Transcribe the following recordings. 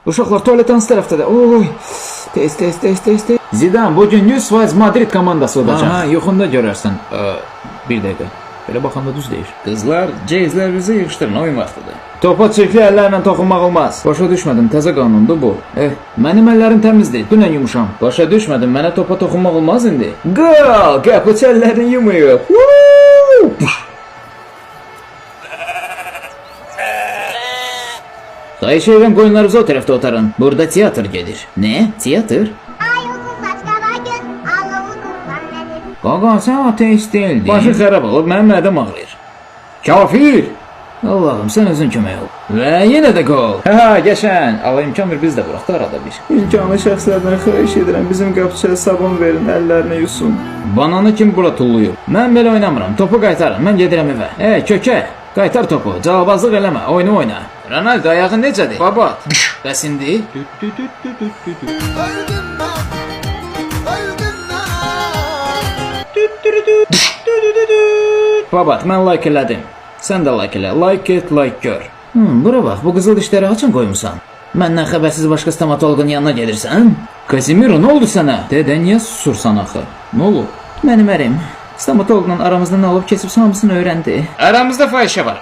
Uşaqlar, tualet hansı tərəfdədir? Oy! Tez, tez, tez, tez, tez. Zidane bugün 100% Madrid komandası olacaq. Aha, yoxunda görərsən. Bir dəqiqə. Belə baxanda düz deyir. Qızlar, ceyizlərinizi yığışdırın, oyun vaxtıdır. Topa çirkli əllərlə toxunmaq olmaz. Başa düşmədim, təzə qanundur bu. Mənim əllərim təmizdir, dünən yumuşam. Başa düşmədim, mənə topa toxunmaq olmaz indi. Gol! Qapıçı əllərini yumayıb. Woo! Xahiş edirəm qoyunlarınızı o tərəfdə otarın. Burada teatr gedir. Nə? Teatr? Ay uzun saç kara göz, Allah'ı kurban benim. Qaqa, sən ateist deyildin. Başı xarab olub, mənim mədəm ağrıyır. Kafir! Allahım, sən özün kömək ol. Və yenə də gol. Hə, qəşəng. Allah imkan ver biz də vuraq da arada bir. İmkanlı şəxslərdən xahiş edirəm bizim qapıçıya sabun verin, əllərini yusun. Bananı kim bura tullayıb? Mən belə oynamıram. Topu qaytarın. Mən gedirəm evə. Ey kökə, qaytar topu. Cavabazlıq eləmə. Oyunu oyna. Ronaldo ayağın necədir? Babat. Bəs indi? Öldüm ben, öldüm ben. Babat, mən like elədim. Sən də like elə. Like et, like gör. Bura bax, bu qızıl dişləri haçan qoymusan? Məndən xəbərsiz başqa stomatoloqun yanına gedirsən? Casimiro, nə oldu sənə? Dədə, niyə susursan axı? Nə olub? Mənim ərim. Stomatoloqla aramızda nə olub keçib hamısını öyrəndi. Aramızda fahişə var.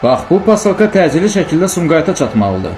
Bax, bu pasalka təcili şəkildə Sumqayıta çatmalıdır.